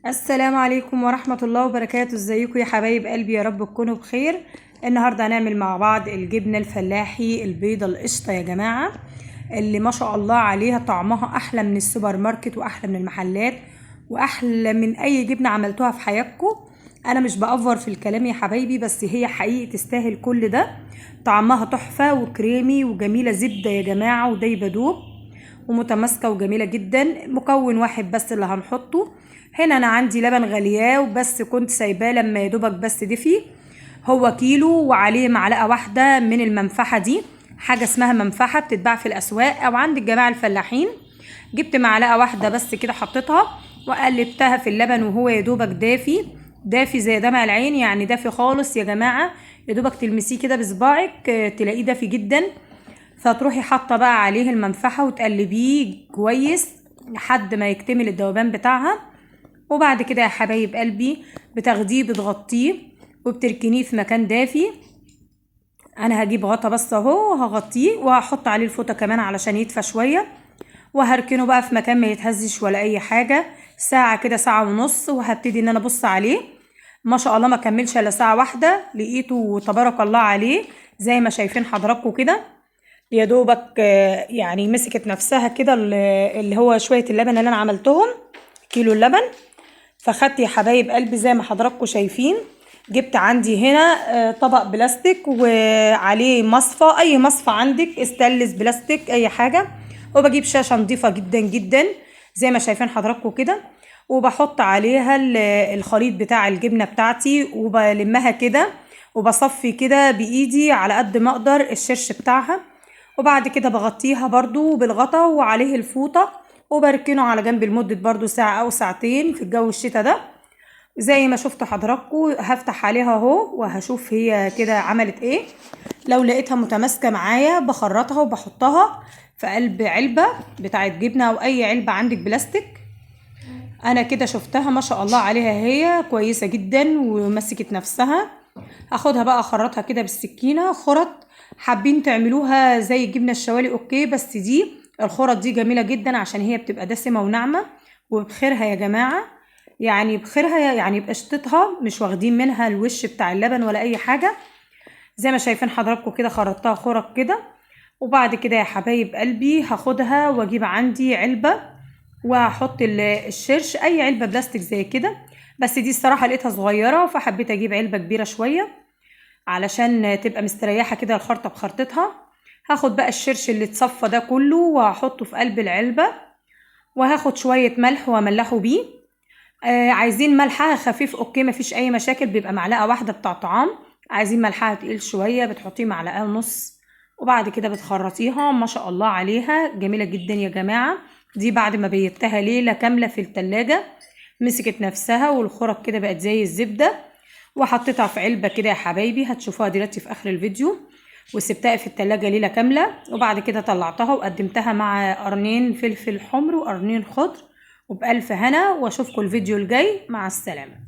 السلام عليكم ورحمة الله وبركاته. ازيكم يا حبايب قلبي؟ يا رب تكونوا بخير. النهاردة هنعمل مع بعض الجبنة الفلاحي البيضة القشطة يا جماعة، اللي ما شاء الله عليها طعمها احلى من السوبر ماركت واحلى من المحلات واحلى من اي جبنة عملتوها في حياتكم. انا مش بأفور في الكلام يا حبايبي، بس هي حقيقي تستاهل كل ده. طعمها تحفة وكريمي وجميلة، زبدة يا جماعة ودايبة دوب ومتماسكة وجميلة جدا. مكون واحد بس اللي هنحطه هنا، انا عندي لبن غلياه وبس، كنت سايباه لما يدوبك بس دفي، هو كيلو وعليه معلقة واحدة من المنفحة دي، حاجة اسمها منفحة بتتباع في الاسواق او عند الجماعة الفلاحين. جبت معلقة واحدة بس كده حطيتها وقلبتها في اللبن وهو يدوبك دافي دافي زي دمع العين، يعني دافي خالص يا جماعة، يدوبك تلمسيه كده بصباعك تلاقيه دافي جدا. فتروحي حاطه بقى عليه المنفحه وتقلبيه كويس لحد ما يكتمل الذوبان بتاعها. وبعد كده يا حبايب قلبي بتاخديه بتغطيه وبتركنيه في مكان دافي. انا هجيب غطا بس اهو وهغطيه وهحط عليه الفوطه كمان علشان يدفى شوية، وهركنه بقى في مكان ما يتهزش ولا اي حاجة، ساعة كده ساعة ونص، وهبتدي ان انا ابص عليه. ما شاء الله ما كملش الا ساعة واحدة لقيته تبارك الله عليه زي ما شايفين حضراتكم كده، يا دوبك يعني مسكت نفسها كده اللي هو شوية اللبن اللي انا عملتهم كيلو اللبن. فخدت يا حبايب قلبي زي ما حضراتكم شايفين، جبت عندي هنا طبق بلاستيك وعليه مصفى، اي مصفى عندك، استانلس بلاستيك اي حاجة، وبجيب شاشة نظيفة جدا جدا زي ما شايفين حضراتكم كده، وبحط عليها الخليط بتاع الجبنة بتاعتي وبلمها كده وبصفي كده بايدي على قد ما اقدر الشرش بتاعها. وبعد كده بغطيها برضو بالغطا وعليه الفوطة وبركنه على جنب لمدة برضو ساعة أو ساعتين في الجو الشتا ده. زي ما شفتوا حضراتكم هفتح عليها اهو وهشوف هي كده عملت ايه. لو لقيتها متماسكة معايا بخرطها وبحطها في قلب علبة بتاعت جبنة أو أي علبة عندك بلاستيك. أنا كده شفتها ما شاء الله عليها، هي كويسة جدا ومسكت نفسها. هاخدها بقى اخرطها كده بالسكينة خرط، حابين تعملوها زي الجبنة الشوالي okay، بس دي الخرط دي جميلة جدا عشان هي بتبقى دسمة وناعمه وبخيرها يا جماعة، يعني بخيرها يعني بقشطتها، مش واخدين منها الوش بتاع اللبن ولا اي حاجة. زي ما شايفين حضراتكم كده خرطتها خرط كده. وبعد كده يا حبايب قلبي هاخدها واجيب عندي علبة وهحط الشرش، اي علبة بلاستيك زي كده، بس دي الصراحة لقيتها صغيرة فحبيت اجيب علبة كبيرة شوية علشان تبقى مستريحه كده الخرطة بخرطتها. هاخد بقى الشرش اللي اتصفى ده كله وهحطه في قلب العلبة، وهاخد شوية ملح واملحه بيه. عايزين ملحها خفيف okay مفيش اي مشاكل، بيبقى معلقه واحدة بتاع طعام. عايزين ملحها تقيل شوية بتحطيه معلقه ونص، وبعد كده بتخرطيها. ما شاء الله عليها جميلة جدا يا جماعة. دي بعد ما بيتها ليلة كاملة في التلاجة مسكت نفسها والخرط كده بقت زي الزبدة، وحطيتها في علبة كده يا حبايبي هتشوفوها دلوقتي في اخر الفيديو، وسبتها في التلاجة ليلة كاملة. وبعد كده طلعتها وقدمتها مع قرنين فلفل حمر وقرنين خضر، وبألف هنا، واشوفكم الفيديو الجاي. مع السلامة.